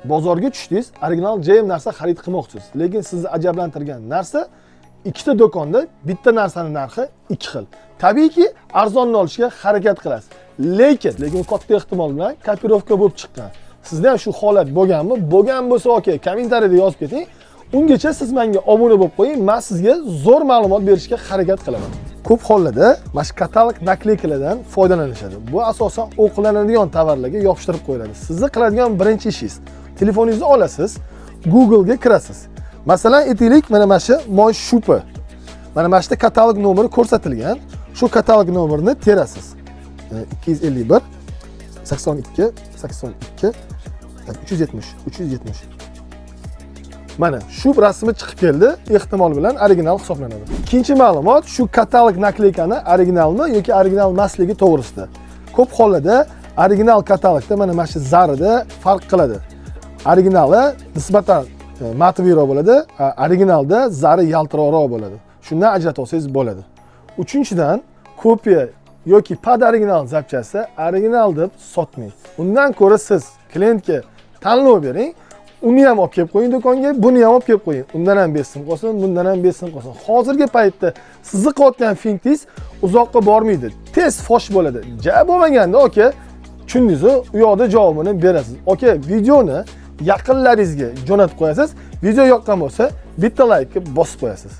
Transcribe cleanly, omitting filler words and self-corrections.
Bozorga tushdingiz, original JM narsa xarid qilmoqchisiz, lekin sizni ajablantirgan narsa: ikkita do'konda bitta narsani narxi ikki xil. Tabiiyki, arzonni olishga harakat qilasiz, lekin katta ehtimol bilan kopirovka bo'lib chiqqan. Sizda ham shu holat bo'lganmi? Bo'lgan bo'lsa, aka, kommentariyada yozib keting. Ungacha siz menga obuna bo'lib qo'ying, man sizga zo'r ma'lumot berishga harakat qilaman. Ko'p hollarda mana shu katalog наклейка lardan foydalanishadi. Bu asosan o'qlanadigan tovarlarga yopishtirib qo'yiladi. Sizni qiladigan birinchi ishingiz: telefoningizni olasiz, Googlega kirasiz. Masalan, aytaylik, mana shu moy shupi, mana shu yerda katalog nomeri ko'rsatilgan. Shu katalog nomerini terasiz: 251 82 82 370 370. Mana shu rasmi chiqib keldi, ehtimol bilan original hisoblanadi. Ikkinchi ma'lumot shu katalog наклейка ni originalmi yoki original emasligi to'g'risida. Ko'p hollarda original katalogda mana shu zarida farq qiladi. Originali nisbatan матовый roq bo'ladi, originalda zari yaltiroqroq bo'ladi. Shundan ajratib olsangiz bo'ladi. Uchinchidan, kopiya yoki под original запчасти original deb sotmang. Undan ko'ra siz klientga tanlov bering: uni ham olib kelib qo'ying do'konga, buni ham olib kelib qo'ying, undan ham 5 so'm qolsin, bundan ham 5 so'm qolsin. Hozirgi paytda sizni qilayotgan fintingiz uzoqqa bormaydi, tez fosh bo'ladi. Ja bo'lmaganda, aka, tushundingizu, u yoqda javobini berasiz. Aka, videoni yaqinlaringizga jo'natib qo'yasiz. Video yoqqan bo'lsa, bitta laykni bosib qo'yasiz.